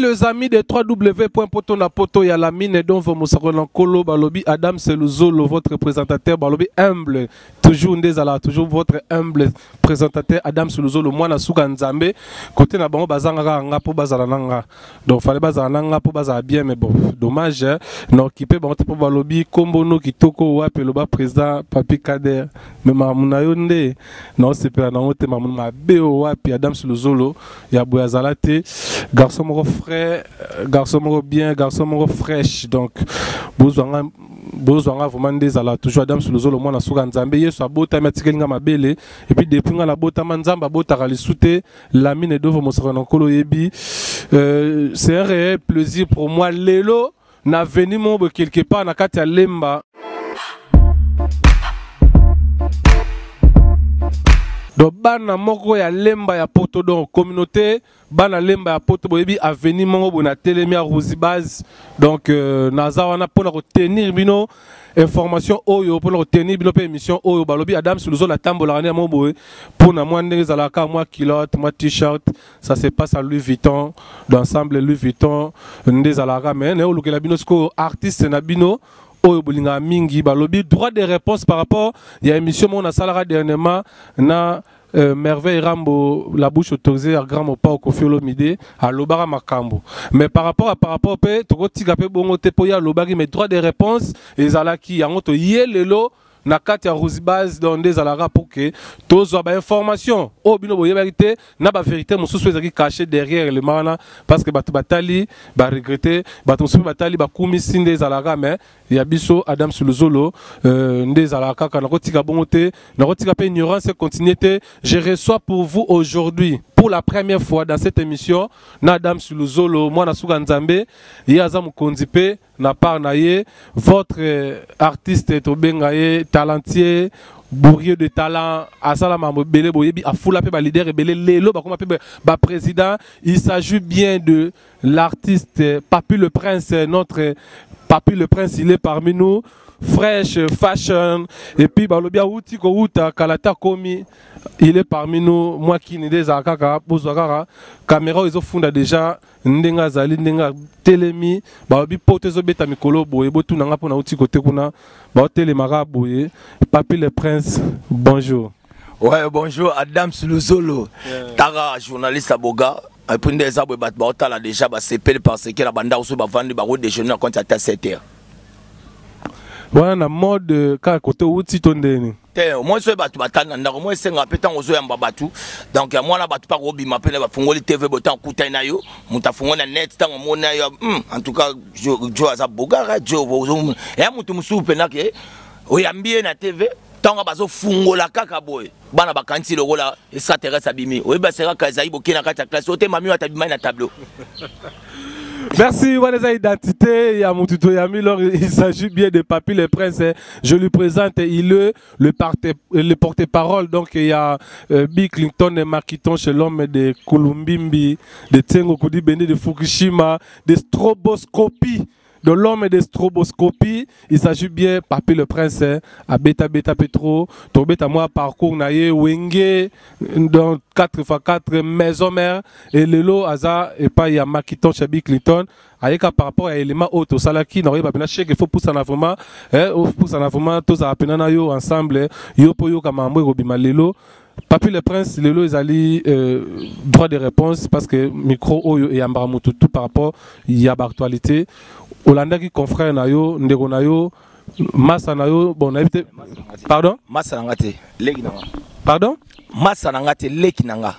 les amis de www.potonapoto ya la mine donvo mosako na nkolo balobi Adam Seluzolo votre présentateur balobi humble toujours ndezala toujours votre humble présentateur Adam Seluzolo mwana suka nzambe côté na bango bazanga kaka nga po bazala na nga donc fallait bazala na nga po bazala bien mais bon dommage hein? Na occupé bango te po balobi kombo no kitoko wapi loba président Papi Kader mais mamu na yo nde na osepela nango te mamu mabe wapi Adam Seluzolo ya boye azala te garçon moko frais garçon moko bien garçon moko fraîche donc bozwa nga bozwa nga vraiment nde ezala toujours Adam Sulozolo mwana suka nzambe Yesu abotami atikeli nga mabele et puis depuis nga nabotama nzambe abotaka lisu te Lamine Dovo mosaka na nkolo oyebi c'est un réel plaisir pour moi lelo na veni moko quelque part na kati ya Lemba. Donc bana moko ya Lemba ya poto donc communauté bana Lemba ya poto boyebi avenue moko boye na telemi ya Rouzi Base donc naza wana mpona kotenir bino information oyo mpona kotenir bino mpe émission oyo balobi Adam Suluzolo atambolaka nde ya moko boye mpona mwa ndenge ezalaka mwa culotte mwa t-shirt ça se passe à Louis Vuitton d'ensemble Louis Vuitton nde ezalaka mais naye olukela bino sikoyo artiste na bino oyo bolingaka mingi balobi droit de réponse par rapport ya émission moko nasalaka dernièrement na Merveille Rambo la bouche autorisée ya grand mopao Koffi Olomide alobaka makambo mais par rapport pe tokotika pe bongo te po ye alobaki mais droit de réponse ezalaki yango toye lelo na kati ya Rouzi Base donc nde ezalaka pour que tozwa ba information oyo bino boyebaki te na ba vérité mosusu ezalaki caché derrière élément wana parce que bato batali ba regretter bato mosusu batali bakumisi nde ezalaka mais ya biso Adam Suluzolo nde ezalaka kaka nakotika bongo te nakotika pe ignorance continue te. Je reçois pour vous aujourd'hui pour la première fois dans cette émission na Adam Suluzolo mwana suka nzambe ye aza mokonzi pe na part na ye votre artiste tobenga ye talentier bourrier de talent asala mambo ebele boyebi afula pe ba leader ebele lelo bakoma pe ba président. Il s'agit bien de l'artiste Papy le Prince, notre Papy le Prince, il est parmi nous, fresh fashion et puis balobi auti ko uta kalata komi, il est parmi nous. Moi qui ne des kaka bozwa kaka caméra ezo funda déjà ndenga azali ndenga telemi balobi poto ezobeta mikolo boye botuna nga mpona uti kote kuna baotelemaka boye. Papy le Prince, bonjour. Ouais, bonjour Adam Suluzolo. Yeah. Tara journaliste aboga. Et puis ndeza boye bato baotala déjà basepeli parce que na banda oso bavandi bako déjeuner na compte ata 7 heures. Wana na mode kaka kote outi to ndeni. Te, au moins soki bato batali na ndako, moi esenga mpe ntango ozoyamba bato. Donc, ya mwana bato mpe akobima mpe na bafungoli TV boye ntango okutani na yo, moto afungoli na net ntango omoni na yo, en tout cas, Jo aza bogara, Jo, ozo, ya moto mosusu mpenza ke, oyambi ye na TV, ntango bazofungola kaka boye, bana bakanisi lokola extraterrestre abimi. Oyebi baseka kaka ezali boke na kati ya classe, oyo te mami oyo atabimai na tableau. Merci, voilà les identités. Il y a Moututo Yami, alors il s'agit bien de Papy le Prince. Je lui présente, il est le porte-parole. Donc il y a Bill Clinton et Makiton chez l'homme de Kulumbimbi, de Tsengo Kudi Bende, de Fukushima, de Stroboscopie. De l'homme de stroboscopie, il s'agit bien Papy le Prince, hein, à Beta Beta Petro, Torbeta moi parcours naye Wenge dans quatre fois quatre maison mère et lelo aza et pas ya Makiton Chabi Clinton ayeka par rapport à élément auto salaki na oyeba pena chèque il faut pousser en vraiment, hein, pousser en vraiment tous à pena na yo ensemble yo po yo kama mbo ko lelo. Papy le Prince, lelo ezali droit de réponse parce que micro oyo et ambara mutu tout par rapport ya ba actualité. Olandaki confrère na yo, ndeko na yo, massa na yo, bon na évité. Pardon? Massa na nga te, leki na nga. Pardon? Massa na nga te, leki na nga.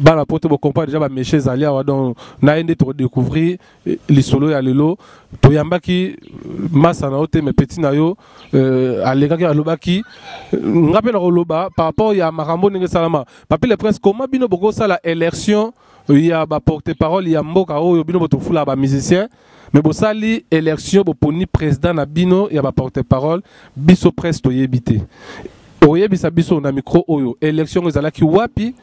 Bana poto bo comprendre déjà ba méchés ezali awa donc na yende to découvrir lisolo ya lelo toyambaki massa na yo te mais petit na yo alekaki alobaki nga pe na koloba par rapport ya makambo ndenge salama. Papy le Prince, comment bino bokosala élection ya ba porte-parole ya mboka oyo bino botofula ba musicien mais bosali élection boponi président na bino ya ba porte-parole biso presse toyebi te. Oyebisa biso na micro oyo élection ezalaki wapi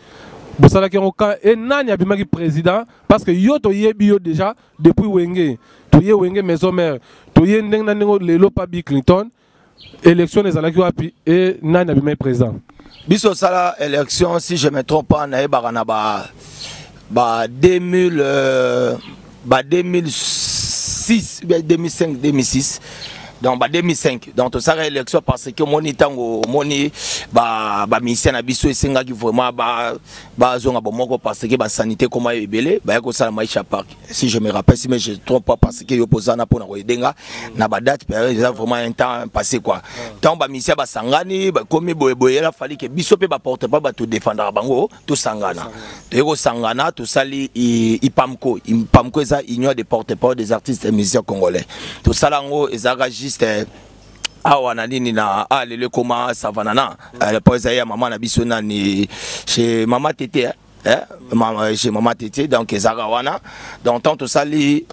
bosalaki yango quand et nani abimaki président parce que yo toyebi yo déjà depuis Wenge toye Wenge maison mère toye ndenge na ndenge lelo pa Bill Clinton élection ezalaki wapi et nani abimaki président? Biso sala élection si je me trompe pas nayebaka na ba 2000 Ba 2006, 2005, 2006, donc ba 2005. Donc tosala élection parce que omoni, ntango omoni bamusicien na biso esengaki vraiment bazonga bomoko, parce que basanité koma ebele, baya kosala Maisha Park, si je me rappelle, si mais je trompe pas, parce que yo pozana mpona koyedenga na badate, eza vraiment un temps passé quoi. Ntango bamusicien basangani, bakomi boyeboye, ela fali ke biso mpe baporte pas, bato défendaka bango, tosangana, toyei kosangana, tosali IPAMCO. IPAMCO eza Union des porte-parole des artistes et musiciens congolais. Tosala yango, ezalaka juste awa na nini na a lelo ekoma Savanana, po ezali ya mama na biso nani, chez mama Tete, eh? Mama, chez mama Tete. Donc ezalaka wana. Donc tant tosali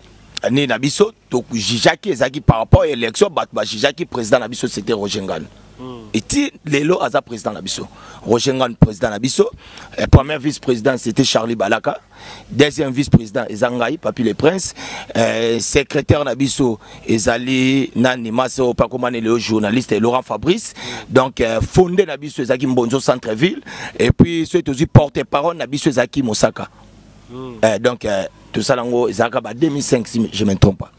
nini na biso, tojijaki, ezalaki par rapport à élection, bato bajijaki président na biso, c'était Roger Ngano. Eti lelo aza président na biso, Roger Ngano président na biso. Premier vice président, c'était Charlie Balaka. Deuxième vice président eza ngai, Papi le Prince. Secrétaire na biso ezali nani, mase oyo pakomani lelo journaliste, Laurent Fabrice. Donc fondé na biso ezalaki Mbonzo centre ville. Et puis soki tozwi porte parole na biso, ezalaki Mosaka. Donc tosala yango, ezalaka ba 2005, si je me trompe pas.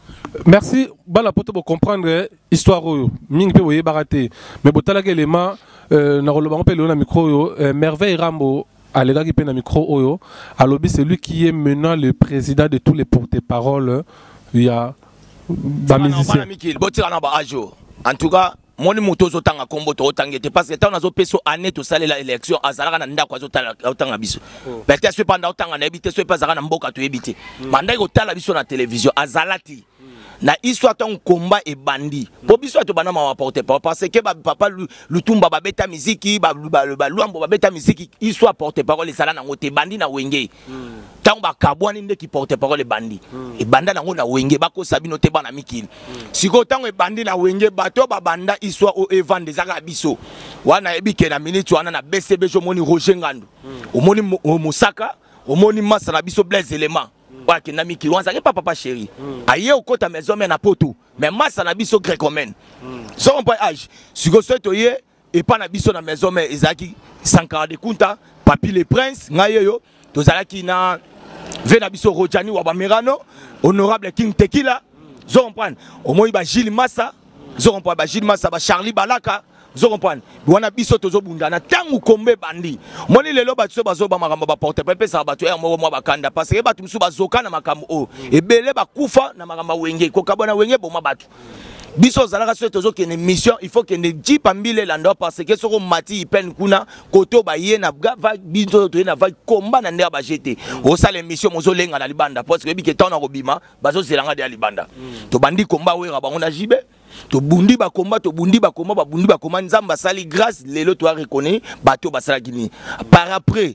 Merci. Bana poto, bocomprendre histoire oyo mingi mpe boyebaka te, mais botalaki élément na koloba ngo mpe lelo na micro oyo. Merveille Rambo alekaki mpe na micro oyo, alobi c'est lui qui est maintenant le président de tous les porte-parole ya bamusicien. Botika na baage oyo. En tout cas, moni moto ozotanga nkombo, tootanga te, parce que ntango nazopesa année tosalela élection, azalaka na ndako azotanga biso. Peut-être soki mpe otanga, nayebi te, soki mpe azalaka na mboka, toyebi te. Bandaki kotala biso na télévision, azala te na histoire. Ntango komba ebandi, mpo biso ato banda mawa porte parole, parce que bapapa Lutumba babeta miziki, balwambo babeta miziki, histoire porte parole ezala nango te. Ebandi na Wenge. Ntango bakabwani ndeki porte parole ebandi, ebanda nango na Wenge. Bakosa bino te, bana mikili. Sikoyo ntango ebandi na Wenge, bato babanda histoire oyo evanda, ezaka biso wana. Nayebi ke na minute wana na BCBG, omoni Roger Ngandu, omoni Mosaka, omoni masa na biso Blaise Element oyo akenda mikili wana, azalaki pa papa chéri, aye okota maison mère na poto, mais masa na biso grec romaine soko mpo age. Sikoyo soki toye epa na biso na maison mère, ezalaki Sankara de Kunta, Papi le Prince, ngai oyo tozalaki na ve na biso Rojani wa Bamerano, honorable King Tekila, zo comprendre, omoi ba Gilles Massa, zo comprendre, ba Gilles Massa, ba Charlie Balaka, zo comprendre. Wana biso tozobundana. Ntango kombe ebandi, moni lelo bato so bazoba makambo baporte pa, epesaka bato ya moko mwa bakanda, parce que bato mosusu bazoka na makambo oyo, ebele bakufa na makambo ya Wenge. Kokabwa na Wenge boma bato. Biso ozalaka, soki tozokende mission, il faut kende jipa mbila elanda, parce que soki omati ipene kuna kote oyo baye na vague, biso toye na vague komba na ndenge ya baje te. Osala émission, mozolenga na libanda, parce que oyebi ke ntango na kobima, bazozelanga de ya libanda. Tobandi komba wera bango na jibe, tobundi bakomba, tobundi bakomba, babundi bakoma. Nzambe asali grâce, lelo toa reconnaît bato basalaki nini. Par après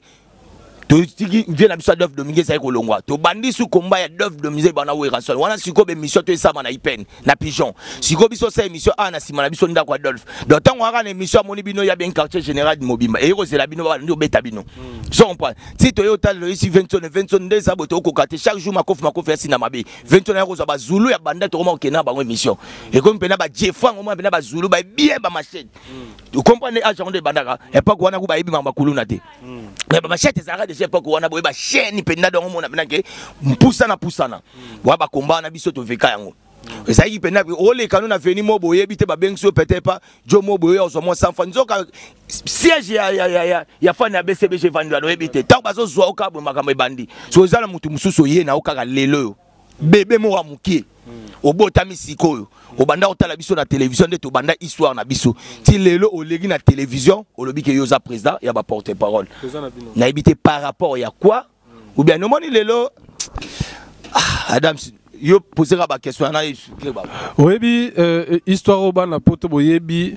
totiki vie na biso ya Adolphe Domingue ezali kolongwa, tobandi su komba ya Adolphe Domingue bana Werrason. Wana sikoyo bémission to esama na ipene na pigeon. Sikoyo biso osala émission awa na nsima na biso, ndako Adolphe. Donc ntango aka na émission, amoni bino ya bien, quartier général mobimba eye kozela bino, babandi obeta bino, so comprendre. Ti toye otala loyisi Ventone, Ventone nde eza boye, tokokoka te. Chaque jour makofi, makofi ya sina mabe. Ventone ya kozwa bazulu ya banda, tokoma kokende na bango émission, ekomi mpena bajefrango mona mpena bazulu babie bamachete, comprendre age yango nde ebandaka. Époque wana ku bayebi makambo bakuluna te, mais bamachete ezalaka déjà époque wana. Boye bachaîne mpenza, dongo omona mpena ke mpusana pusana wa bakomba wana. Biso toveka yango, ezalaki mpenza oleka no na veni mo boyebi te, babengisi yo peut-être pas jo mo boye, ozwa mwa 100 francs, nzoka siège ya fani ya BCBG evandi wana, oyebi te. Ntango bazozwa oka boye, makambo ebandi. So eza na motu mosusu oye na yo kaka lelo oyo, bebe moko ya mokie, obotami sikoyo, obanda kotala biso na télévision nde tobanda histoire na biso ti lelo, oleki na télévision, olobi ke yo oza président ya baporte parole, nayebi te par rapport ya quoi ou bien omoni lelo. Ah, Adams, yo poseka baquestion wana. Oyebi histoire oyo, bana poto boyebi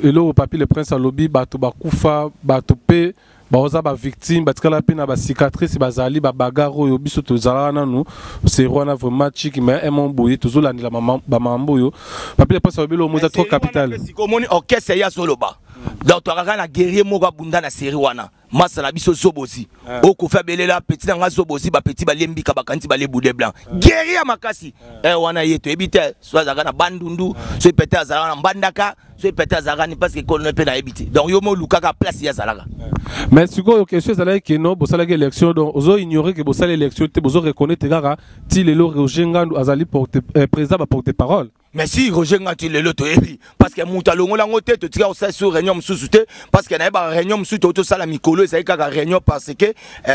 eloko Papi le Prince alobi, bato bakufa, bato mpe baoza bavictime, batikala mpe na bacicatrice, bazali babagarre oyo biso tozalaka nanu sero wana vraiment chiki. Mais emo boye tozolandela bamambo oyo Papi le Prince alobi, lomo eza trop capital. Omoni orchestre ye azoloba, donc toakaka na guerrier moko abunda na série wana. Masa na biso Zobozi. Oyo Kofi abelela petit na nga Zobozi, ba petit balie mbika bakanisi balie boudin blanc. Guerrier ya makasi. Eh wana ye toyebi te, soit azalaka na Bandundu, soit peut-être azalaka na Mbandaka, soit peut-être azalaka ni parce que kolone mpe nayebi te. Donc yo mo olukaka place ye azalaka. Mais sikoyo question ezalaki ke non, bosalaki élection, donc ozo ignorer ke bosali élection te, bozo reconnaître kaka ti lelo Roger Ngandu azali porte président ba porte parole. Mais si Roger Ngandu lelo toyebi parce que moto alongola yango te, totika kosala sur réunion mosusu te parce que nayebaka réunion mosusu toyei tosala mikolo ezali kaka réunion parce que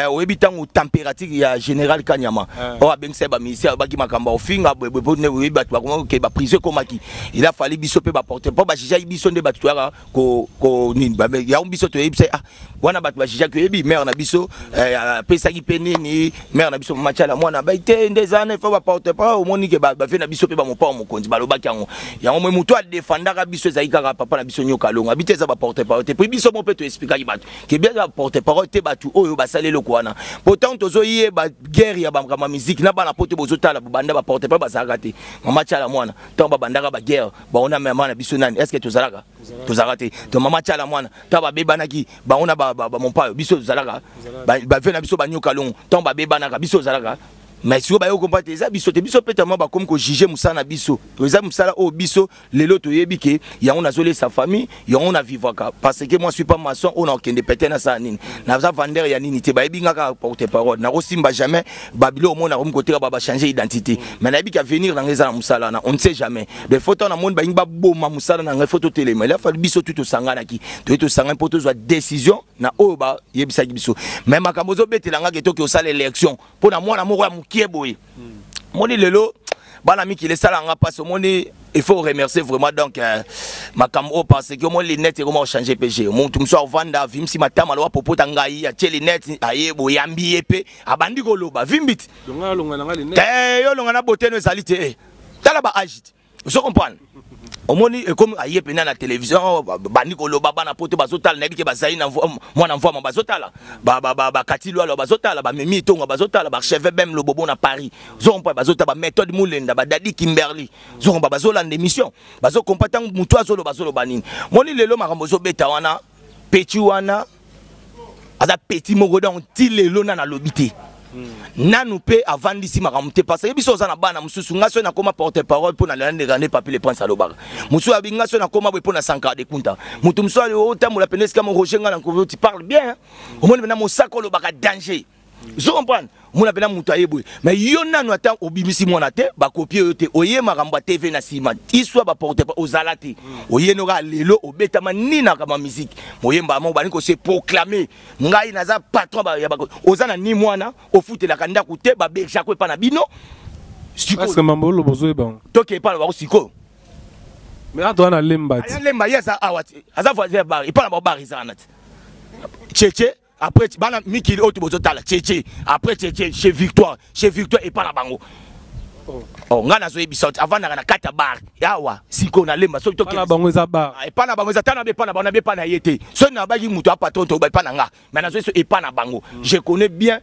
oyebi ntango température ya général Kanyama oyo abengisa ye baministère, alobaki makambo ya ofinga boyeboye mpo nde oyebi bato bakomaki baprison ekomaki, il a fallu biso mpe baporte mpo bajugeaki biso nde bato toyaka ko nini yango biso toyebisa ah wana bato bajugeaki. Oyebi maire na biso apesaki mpe nini, maire na biso Matiala mwana bai te nde eza wana, faut baporte parole. Omoni ke bave na biso mpe bamopao mokonzi balobaki yango yango moi moto adefendaka biso ezali kaka papa na biso Nyoka Longo abi te eza baporte parole te. Puis biso mo mpe toexplikaki bato ke bien eza baporte parole te, bato oyo basali eloko wana. Pourtant tozoyeba guerre ya bamakambo ya musique na bana po te bozotala bobanda baporte parole bazalaka te. Mama Tiala mwana, ntango babandaka baguerre bango na mama na biso nani, est ce que tozalaka? Tozalaka te. To mama Tiala mwana, ntango babebanaki bango na bamompayo, biso tozalaka? Bave na biso Banyoka Longo, ntango babebanaka, biso tozalaka? Mais sikoyo bayoki kompa te eza biso te. Biso mpe tama bakomi kojuger mosala na biso, eza mosala oyo biso lelo toyebi ke yango nazolesa famille, yango na vivaka, parce que moi suis pas maçon oyo nakokende peut-être nasala nini, naza vendeur ya nini te. Bayebi nga kaka porte parole, nakosimba jamais babilo omona nakomi koteka bachange identité. Mais nayebi ke avenir na ngai eza na mosala wana, on ne sait jamais. De faut ntango namoni balingi baboma mosala na ngai, faut totelema. Il a fallu biso tu tosanganaki, toye tosangani mpo tozwa décision na oyo bayebisaki biso. Mais makambo ozobetela nga ke toki osala élection mpo na mwana moko ya mokie boye, moni lelo bana mikili esalanga mpasi. Omoni, il faut remercier vraiment donc makambo oyo parce que omoni lunette ekoma kochange pg. Motu mosusu avanda avimisi matama, aloba popota ngai, atie lunette, aye boyambi ye mpe abandi koloba vimbi ti te yo olonga na boteno ezali te. Tala ba age te, ozo comprendre? Omoni ekomi aye mpena na télévision, bandi koloba, bana poto bazotala. Nayebi ke bazali na mwana mvwama bazotala, bakati lwalwa bazotala, bamemi etonga bazotala, baarchevêque bem lobobo na Paris ozokompa bazotala, baméthode Mulenda, badadi Kimberly ozokompa bazolanda émission, bazokompa ntango motu azoloba azoloba nini. Moni lelo makambo ozobeta wana, petit wana aza petit moko, donc ti lelo nana alobi te nanu mpe avandisi makambo te parce que biso oza na bana mosusu. Nga soki nakóma porte parole mpo na landeka nde Papi le Prince alobaka, mosusu abi nga soki nakóma boye mpo na Sankara de Kunta, moto mosusu otambola pene esika mo Roger nga na tu parle bien, omoni mpena mosaka olobaka danger, ozo comprendre? Omona mpena moto aye boye, mais yo nanu ata obimisi mwana te, bakopie yo te, oye makambo ya TV na nsima iswa baporte ozala te, oye noka lelo obetama nini na makambo ya musique moyemba moko balingi kose proclamer ngai naza patron ya oza na ni mwana ofutelaka ndako te, babergeako epa na bino. Sikoyo mambo oloba ozoyeba. Toke epa na bango sikoyo. Mais ato wana lemba ti lemba ye aza awa ti aza voisin ya bar, epa na bango bar eza wana ti cheche. Après bana mikili oyo bozotala cheche, après cheche chez Victoire, chez Victoire epa na bango. Oh, ngai nazoyebisa ti avandaka na kati ya bar awa sikoyo na Lemba. Soki tokena bango eza bar. Epa na bango eza tana be epa na bango na be epa na ye te. Soki nabaki moto ya patron toba epa na nga, mais nazoyesa epa na bango. Je connais bien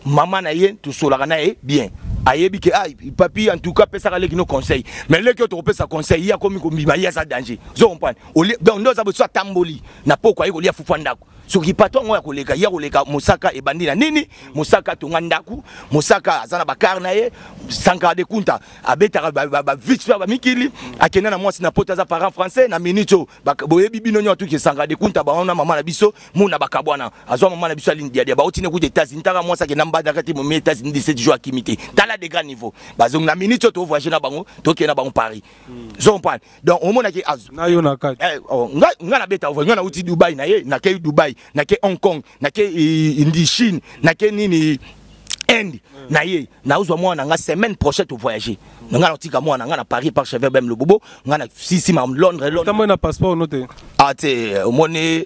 mama na ye, tosolaka na ye bien, ayebi ke ah, papi en tout cas pesaka leki no conseil. Mais leki oyo tokopesa conseil, ye akomi kobima, ye aza danger, ozo comprendre? Donc nde oza boso atamboli na poko aye kolia fufu ya ndako, soki patron yango ya koleka ye akoleka mosaka ebandi na nini, mosaka atonga ndako, mosaka aza na bakar na ye. Sankara de Kunta abetaka bavite mpe bamikili, akenda na mwasi na poto, aza parent français na minute oyo. Boyebi bino nyonso tuki Sankara de Kunta baona mama na biso muna bakabwana, azwa mama na biso Aline Diadia, bauti ne kuta États-Unis. Taka mwasi akenda mbandaka te, momi États-Unis 17 jours akimi te. Tala de grand niveau bazongi na minute oyo, tovoyage na bango, tokende na bango Paris, zo comprendre? Donc omonaki na yo na kati. Oh, nga nabeta nga nauti Dubai na ye, nakei Dubai, nakei Hong Kong, nakei indi Chine, nakei nini Inde na ye. Nazwa mwana nga semaine prochaine tovoyage na nga, natika mwana nga na Paris par cheveux bem lobobo nga na sisi ma Londres, Londres. Tambo na passeport no te? Ah te, omoni.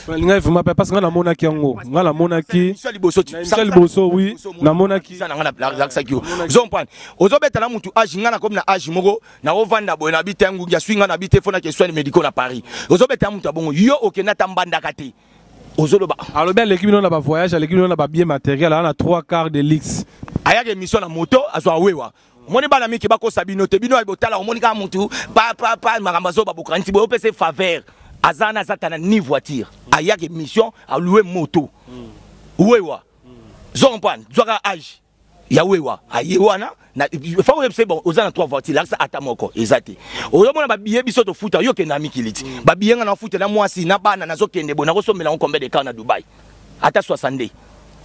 Ngai vraiment parce que nga namonaki yango, nga namonaki liboso. Liboso, oui, namonaki. Na nga nalakisaki yo, ozo comprendre? Ozobeta na mutu age, nga nakomi na age moko nakovanda boye na bi te ngungi aswi nga na bi te fo nake soin médicaux na Paris. Ozobeta mutu abongo, yo okende ata mbandaka te, ozoloba. Alobi aleki bino na bavoyage, aleki bino na babien matériel, aza na trois quarts de luxe. Ayaka émission na moto, azwa wewa. Omoni bana miki bakosa bino te, bino botala, omoni kaka mutu pa pa pa makambo azoba bokanisi boye opesa faveur. Aza na aza na ni voiture. Ayaka émission aloue moto. Wewa. Zo comprendre, zwaka âge. Ya wewa, aye wana na fa oyebisa bon oza na trois voitures lakisa ata moko eza te. Ozomona ba billet biso to futa yo kenda mikili ti. Ba billet nga na futa na mwasi na bana nazokende bo nakosombela ngo combien de car na Dubai. Ata 62.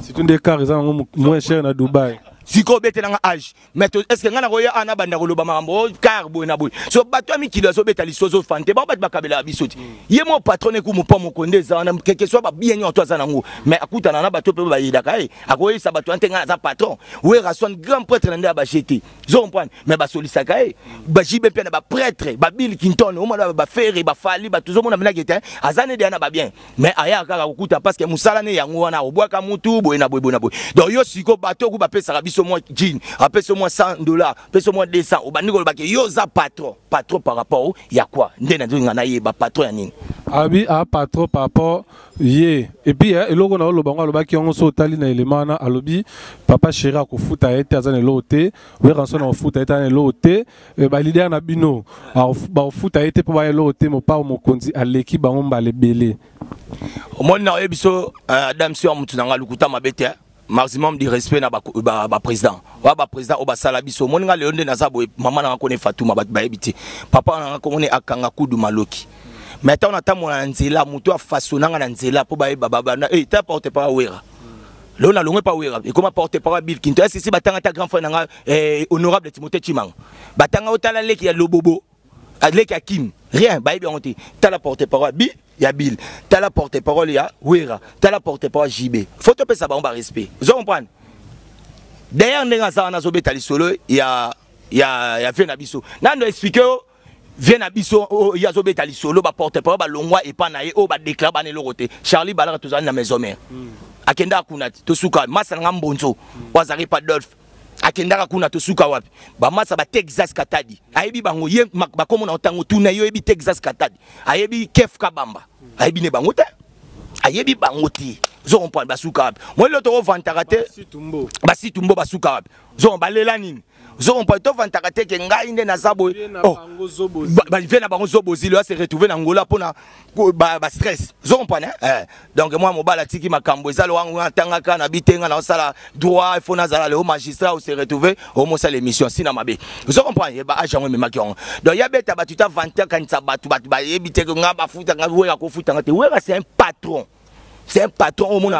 Surtout nde car eza nango moins cher na Dubai. Sikoyo obetelanga âge. Mais est ce que nga nakoya ana banda koloba makambo car boye na boye. So bato ya mikili azobeta liso ozofante bao bato bakabelaka biso ti. Ye mo patron eku mopa mokonde eza wana quelque soit ba bien nyonso aza nango. Mais akutana na bato mpe bayelaka ye. Akoyebisa bato wana te nga naza patron. Wera son grand prêtre na nde ya ba GT. Zo comprendre mais basolisaka ye. Ba JB mpe na ba prêtre, ba Bill Clinton, omona ba Ferre, ba Fally, bato ozomona mpenaki ete aza nde deya na ba bien. Mais aya kaka kokuta parce que mosala ne yango wana obwaka mutu boye na boye boye na boye. Donc yo siko bato ku bapesaka biso mwa jean, apesa mwa $100, apesa mwa 200, obandi koloba ke yo za patron, patron par rapport ya quoi? Nde na nzinga na ye ba patron ya nini? Abi a patron par rapport ye. Et puis eloko na oloba ngo alobaki yango so otali na élément wana alobi papa chéri akofuta ye te aza na eloko te, Werrason akofuta ye te aza na eloko te, ba leader na bino bakofuta ye te mpo baya eloko te, mopao mokonzi aleki bango mbala ebele. Omoni na oyebi so Adam si wa mutu na nga lokuta mabe te, maximum du respect na ba président. Wa ba président oyo basala biso. Omoni nga lelo nde naza boye, mama na nga kone Fatuma bato bayebi te. Papa na nga komoni akanga kudu maloki. Mais ntango natambola na nzela, moto afasonanga na nzela mpo bayeba ba, ba, na, eh, ta porte parole Wera. Lelo nalongwe pa Wera, ekoma porte parole Bill Kinto. Est-ce que si batanga ta grand frère na nga, honorable Timothée Chimanga. Batanga otala leki ya Lobobo, leki ya Kim, rien, bayebi yango te. Tala porte parole Bill ya Bill, tala porte parole ya Wera, tala porte parole JB. Faut topesa bango ba respect. Ozo comprendre? D'ailleurs ndenge aza wana azobeta lisolo ya vie na biso. Nando expliquer yo vie na biso oyo ye azobeta lisolo ba porte parole balongwa epa na ye oyo ba déclare bana eloko te. Charlie Balaka tozali na maison mère. Akendaka kuna te, tosuka masa na nga Mbonzo, oyo azalaki pa Dolphe. Akendaka kuna tosuka wapi? Ba masa ba Texas Katadi. Ayebi bango ye bakomo na ntango tuna yo yebi Texas Katadi. Ayebi Kef Kabamba. Ayebi ne bango te. Ayebi bango te. Zo comprendre basuka wapi? Moi loto ovantaka te. Basi tumbo basuka wapi? Zo balela nini? Zo comprendre to vantaka te ke ngai nde naza boye. Vie na Oh. bango zobozi. Ba vie na bango zobozi, lo se retrouver na Angola pona ko, ba stress. Zo comprendre, hein? Donc moi mobala tiki makambo ezalo wangu ntangaka na bitenga na osala droit, il faut nazala le magistrat ou se retrouver au mosala émission sina mabe. Zo comprendre ba agent me maki on. Donc ya beta ba tuta vanter kanisa batu batu ba yebite ke nga ba futa nga wera ko futa nga te. Wera c'est un patron. C'est un patron au monde.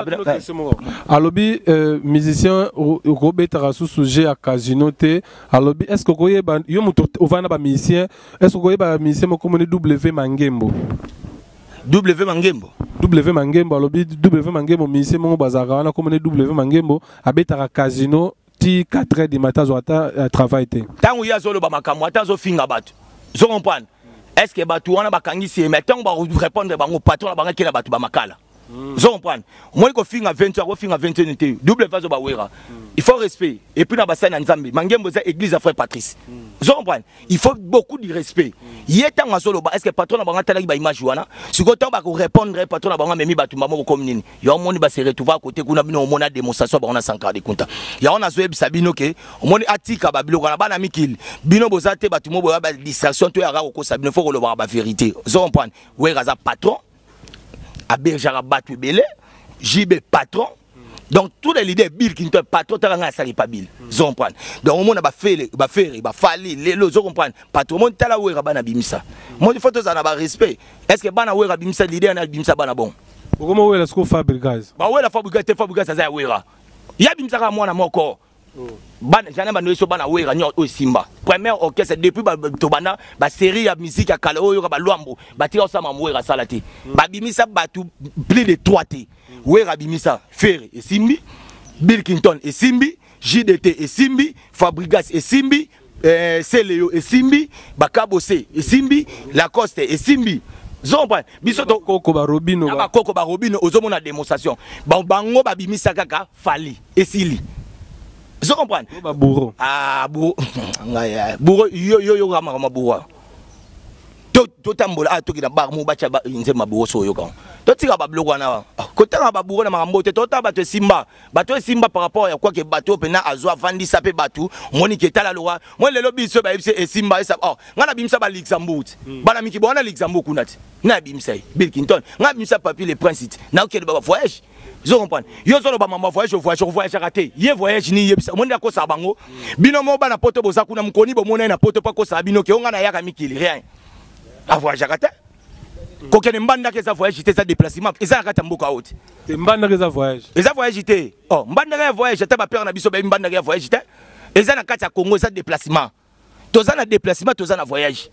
Alobi musicien okobetaka sous sujet ya casino te. Alobi est-ce que okoyeba yo moto ovanda ba musicien, est-ce que okoyeba musicien moko moni W Mangembo? W Mangembo. W Mangembo alobi W Mangembo musicien moko bazalaka wana komoni W Mangembo abetaka casino ti 4 heures du matin azwa ata travail te. Tango ye azoloba makambo ata azofinga bato. Zo comprendre? Est-ce que bato wana bakangisi ye? Mais tango ba répondre bango patron na bango akei na bato ba makala. Zo comprendre? Moi ko finga 20 ko finga 21 te. Double vaso ba wera. Il faut respect. Et puis na basani na Nzambe, Mangembo za église à frère Patrice. Zo comprendre? Il faut beaucoup de respect. Ye tango azoloba, est-ce que patron na bango atalaki ba image wana? Siko tango ba ko répondre patron na bango memi bato mamo comme nini? Yo moni ba se retrouver à côté kuna bino omona démonstration ba ona Sankara de Kunta. Ya ona zoyebisa bino ke omoni atika ba biloko na bana mikili. Bino bozate bato mo boya ba distraction to ya ka kokosa bino faut koloba ba vérité. Zo comprendre? Wera za patron. Abergera bato ebele, JB patron. Donc tous les leaders Bill qui ne patron tala nga sali pas Bill. Zo comprendre. Donc omona ba fele, ba fere, ba fali, lelo zo comprendre. Patron mon tala wera bana bimisa. Moi il faut tous en avoir respect. Est-ce que bana wera bimisa leader na bimisa bana bon? Okoma wera siko Fabregas. Ba wera Fabregas te Fabregas aza ya wera. Ya bimisa ka mwana moko. Bana jana bana so bana wera nyo o Simba. Première orchestre depuis ba tobana ba série ya musique ya kala oyo ba lwambo ba tika osama wera sala te. Ba bimisa batu plus de 3 te. Wera bimisa Ferre et Simbi, Bill Clinton et Simbi, JDT et Simbi, Fabregas et Simbi, Celeo et Simbi, Bakabose et Simbi, Lacoste et Simbi. Zomba biso to koko ba Robino ba koko ba Robino ozomona démonstration. Ba bango ba bimisa kaka Fally et Sili. Vous comprenez? Ba bourreau. Ah bourreau. Ngai bourreau yo yo yo kama kama bourreau. Totambola a toki na bar moko batya nzembo maburo so oyoka totika babiloko wana ah, kotanga baburo na makambo te. Totala bato esimba, bato esimba par rapport ya kwake, bato oyo mpena azwa avandisa mpe bato moni ke tala loka moi lelo biso bayebisi esimba esa. Oh, ngai nabimisa ba Luxembourg ti hmm. Bana miki bona Luxembourg kuna ti nabimisa ye Bill Clinton, ngai nabimisa Papi le Prince ti nakokende ba voyage. Ozo comprendre? Yo ozoloba mama voyage, voyage, voyageaka te. Ye voyage ni yebisa omoni akosaka bango. Bino mo bana poto boza kuna mokoni bomona ye na poto mpo akosaka bino ke o ngai nayaka mikili, rien, avoyageaka te. Kokende Mbandaka eza voyage te, eza déplacement, eza na kati ya mboka oyo te. Mbandaka eza voyage? Eza voyage te. Oh, Mbandaka ya voyage ata bapere na biso bayebi Mbandaka ya voyage te. Eza na kati ya Congo, eza déplacement. Toza na déplacement, toza na voyage.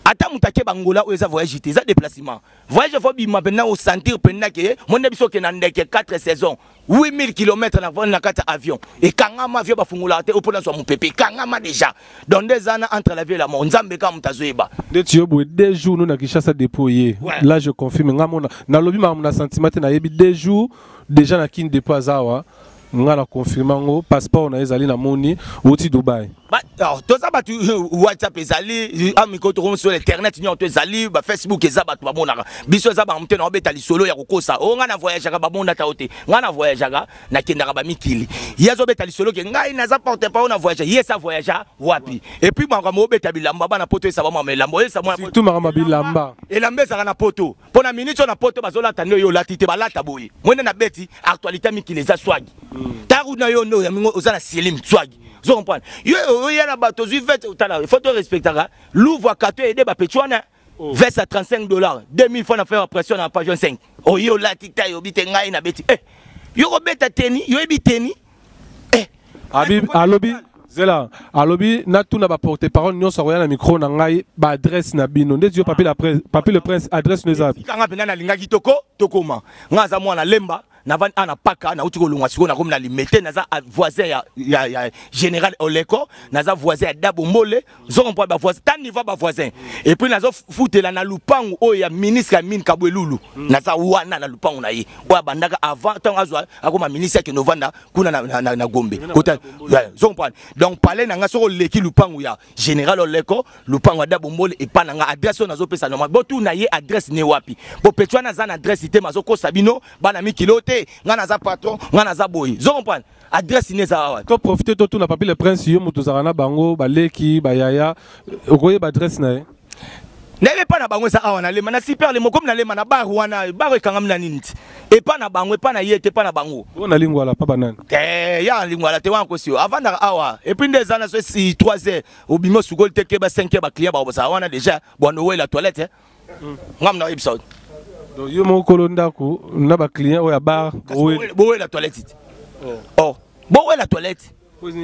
Ata moto ake bangola oyo, eza voyage te, eza déplacement. Voyage faut bima mpenza, osentir mpenza ke monde biso okende na ndeke 4 saison, 8000 km na kati ya avion ekangama, avion bafungolaka te mpo nazwa mopepe, ekangama déjà. Donc nde eza na entre la vie et la mort, Nzambe kaka moto azoyeba. Ndeti yo boye, 2 jours no na Kinshasa depuis ye. Là je confirme, nga mona nalobi makambo na sentiment te, nayebi 2 jours déjà na Kini depuis aza awa. Nga na confirme yango, passeport na ye ezali, namoni outi Dubai. Toza bato, WhatsApp ezali, amiko tokomi internet nyonso ezali, bafacebook eza, bato bamonaka biso. Eza bango te na obeta lisolo ya kokosa o ngai na voyageaka, bamona ta o te. Ngai na voyageaka, nakendaka bamikili. Ye azobeta lisolo ke ngai naza porte parole na voyage. Ye sa voyage wapi? Et puis makambo obeta bilamba, bana poto esa bamama elamba oyesa. Surtout makambo bilamba. Elamba ezalaka na poto mpo na minute oyo na poto bazolata nde oyo olati te, balata boye. Mwende na beti actualité mikili eza swagi. Ntango na yo nde oyamingo oza na silim swagi, ozo comprendre? Yo oya na bato ozwi veste, tala, il faut to respectaka Louvre kato ede bapeti wana. Veste à 35 $, 2000 fois na faire pression na pavillon 5 oye olati ta yobi te. Ngai na beti eh, yo kobeta teni, yoyebi teni eh. Abi alobi zela, alobi natuna baporte parole nyonso akoya na micro na ngai baadresse na bino. Ndeti yo Papi, la Presse, Papi le Prince, adresse no eza? Kanga mpenza nalingaki toko tokoma. Ngai aza mwana Lemba, navandi ana paka, nauti kolongwa sikoyo, nakomi na Limete. Naza voisin ya général Oleko, naza voisin ya Dabo Mbole. Ozo comprendre? Bavoisin ta niveau, bavoisin. Et puis nazofutela na lupangu oyo ya ministre ya mine Kabwelulu. Naza wana na lupangu na ye oyo abandaka avant ntango azwa akoma ministre, akende ovanda kuna na Gombe kota. Ozo comprendre? Donc palais na nga, soki oleki lupangu ya général Oleko, lupangu ya Dabo Mbole, epa na nga. Adresse oyo nazopesa normal, botuna ye adresse ne wapi. Po peti wana aza na adresse te, mazokosa bino bana mikilo te. Nga naza patron, nga naza boye. Ozo comprendre? Adresse ne eza awa. To profite totuna Papi le Prince, yo moto ozalaka na bango, baleki, bayaya, okoyeba adresse na ye? Nayebi epa na bango eza awa na Lema, na super Lemo. Komi na Lema na bar wana, bar ekangami na nini ti epa na bango, epa na ye te, epa na bango. Oyo na Lingwala pa banani? Te, ya Lingwala te, wana kosi yo avandaka awa. Et puis nde eza na so si 3 heures obimi, osukoli te, keba, 5 heures baclient bakobosala wana déjà bwando owela toilette. Ngam na oyebisa. Donc yo moko kolo ndako na baclient oyo ya bar? Bowela toilette te. Oh, bowela toilette.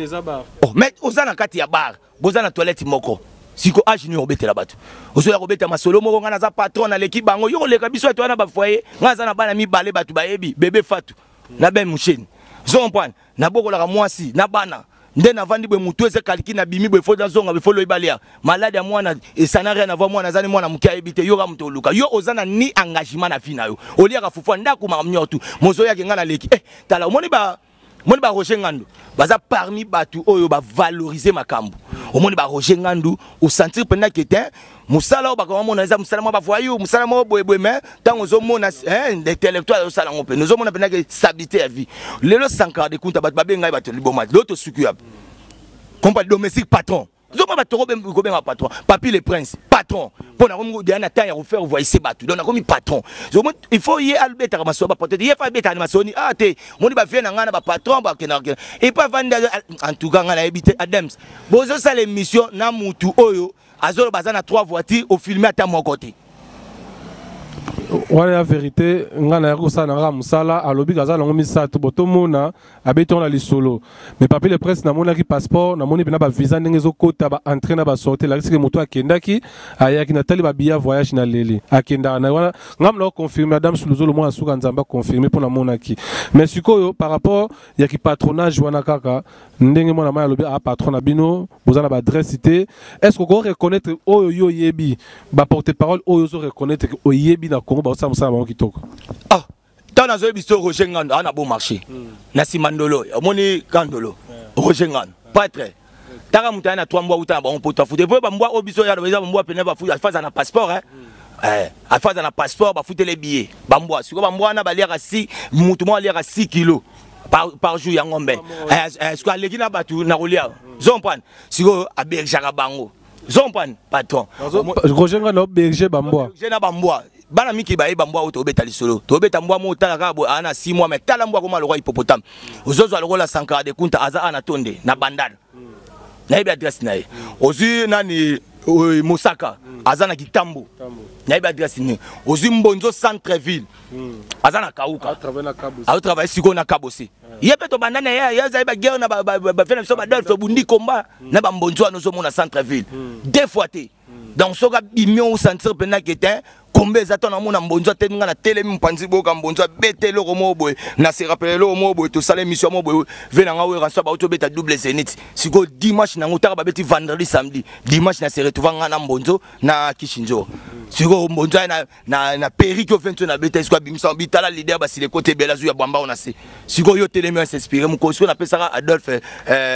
Eza bar. Oh, mais oza na kati ya bar, boza na toilette moko. Siko age nini obetela bato? Ozoya kobeta masolo moko, ngai naza patron, naleki bango. Yo koleka biso ete wana bafoyer. Ngai naza na bana mibale, bato bayebi, bebe Fatu na ben Musheni. Ozo comprendre? Nabokolaka mwasi na bana. Nde navandi boye, motu eza kaliki, nabimi boye, faut nazonga boye, faut loyi balia malade ya mwana esana rien. Ava mwana aza ni mwana moke, ayebi te. Yoka, moto oluka yo oza na ni engagement na vie na yo, oliaka fufu ya ndako, makambo nyonso tu mozoyaki. Ngai naleki eh, tala, omoni ba omoni ba Roger Ngandu baza parmi bato oyo bavalorize makambo. Omoni ba Roger Ngandu, osentir mpenza ke te mosala oyo bakoma mona eza mosala mwa bavoyou, mosala moko boyeboye. Mais ntango ozomona intellectuel azosala yango mpenza, ozomona mpenza ke stabilité ya vie. Lelo Sankara de Kunta, bato babengai bato liboma. Lelo tosuki ya kompa domestique patron, ozomona bato kobenga patron. Papi le Prince patron, mpo nakomi deya na temps ya kofaire voice bato. Donc nakomi patron. Il faut ye alobetaka masolo bapatron te, ye fa abetaka na masolo ni ah te. Moni bavie na ngai na bapatron bakendaka epo avandi. En tout cas ngai nayebi te. Adams, bozosala émission na mutu oyo azoloba aza na trois voitures, ofilme ata moko te. Wana ya vérité, ngai nayaki kosala na kaka mosala. Alobi kaza nango misato, bo tomona abeti yango na lisolo. Mais Papi le Prince, namonaki passeport, namoni mpena bavisa ndenge ezokota, baentrée na basortie, elakisiki moto akendaki, ayaki. Natali babiya voyage na leli akendaka na wana. Ngai mona oconfirme Adam Suluzolo, mwana suka Nzambe aconfirme mpo namonaki. Mais sikoyo par rapport ya kipatronage wana, kaka ndenge mwana mai alobi a patron na bino, boza na baadresse te. Est ce que oko reconnaître oyo yo oyebi baporte parole oyo ozo reconnaître ke oyebi na Congo baosala mosala bango kitoko? Ah, ntango nazoyebi so Roger Ngando aza na Beau Marché na nsima ndolo, omoni kandolo Roger Ngando patre. Taka moto aya na 3 mbwa uta na bango poto afute po bambwa oyo biso ya eza bambwa pene bafuta afaza na passeport hein. Eh, afaza na passeport bafutele billet bambwa sikoyo bambwa wana baliaka si moto moko aliaka 6 kilo par jour ya ngombe. Eh, eh, sikoyo aleki na bato na kolia zo comprendre sikoyo abergeaka bango zo comprendre patron. Roger nga na berger bambwa. Berger na bambwa bana miki baye bambwa oyo tobeta lisolo tobeta mbwa mo otala kaka boye aa na 6 mois mais tala mbwa akoma lokola hippopotame ozozwa lokola Sankara de Kunta aza a na tonde na Bandal nayebi adresse na ye. Ozwi nani Mosaka aza na Kitambo nayebi adresse nini. Ozwi Mbonzo centre ville aza na Kauka azotravaille sikoyo na Kabose ye mpe tobanda na ye ye azali baguerre na bafe na biso badolphe obundi komba na bambonzo wana ozomona centre ville deux fois te. Donc soki abimi osentir mpenza ke te kombe eza to namona mbonzo atelemi nga na telemi mopanzi boyoka mbonzo abete eloko moko boye na se rappele eloko moko boye tosala émission moko boye ve na nga oyo ranso bauti obeta double zénith sikoyo dimanche nango taka babeti vendredi samedi dimanche na se retrouva nga na mbonzo na Kishinzo sikoyo mbonzo aye na perruque oyo fenti oyo nabeta sikoyo abimisa bitala leader basile kote ebele azwi ya bwamba oyo na se sikoyo yo telemi oyo s'inspire mokolo sikoyo napesaka Adolphe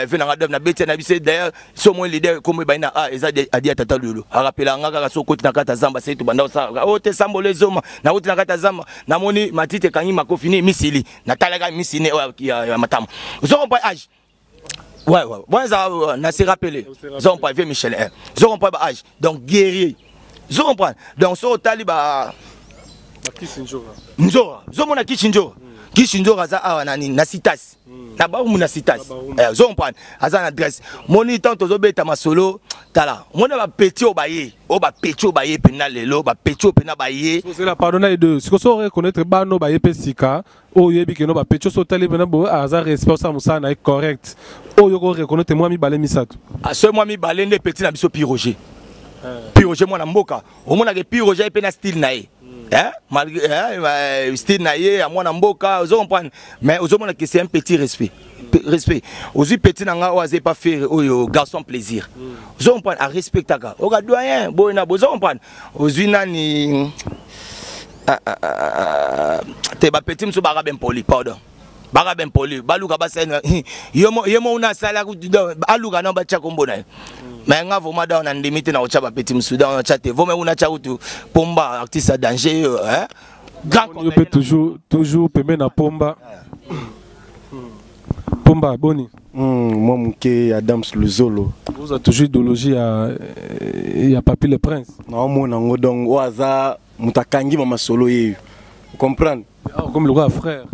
ve nanga Adolphe nabeti na biso. D'ailleurs so moi leader kombo ebandi na a eza adi ya tata lolo arapela nga kaka so okoti na kati ya zamba sei tobanda kosala oyo te sambolo ezoma nakoti na kati ya zamba namoni matiti ekangi makofi ni misili natalaka misili oyo ya matama ozo comprendre âge. Ouais. Bon, ça, on s'est rappelé. Ils ont pas vu Michel. Hein. Ils ont pas âge. Donc, guerrier. Ils ont comprendre. Donc, so taliba. Nzora. Zomona Kishinjora. Kishinjora aza awa na nini na Citas. Na Barumu na Citas. Eh, zo comprendre. Aza na adresse. Moni tant tozobeta masolo tala. Moni ba petit oyo baye. Oyo ba petit oyo baye pena lelo, ba petit oyo pena baye. Ozela pardon na deux. Siko so reconnaître bano baye pe sika oyo oyebi keno bapeti oso otali mpena boye aza respect osala mosala na ye correct oyo ko reconnaître mwa mibale misato. Aso mwa mibale nde petit na biso Piroger. Piroger mwana mboka omonaka Piroger ye mpe na style na ye hein, malgré hein, style na ye ya mwana mboka ozo comprendre mais ozomona que c'est un petit respect respect ozwi petit na nga oyo aza epa Ferre oyo garçon plaisir ozo comprendre arespectaka oka doyen boye na bozo comprendre ozwi nani ah, ah, ah, te bapeti mosusu baka bempoli pardon baka bempoli baluka basala ye mo una asala aluka na batya kombo na ye mais nga vraiment donc nandimi te na kotya bapeti mosusu donc natya te vome una tya kutu Pomba artiste ya danger hein? Grand yo mpe toujours toujours pembe na Pomba. Pomba boni. Mwa moke Adams Luzolo. Oza toujours idéologie ya Papi le Prince. Naomona yango donc oyo aza moto akangi bamasolo yeyo comprendre. Ah, comme lokola frère.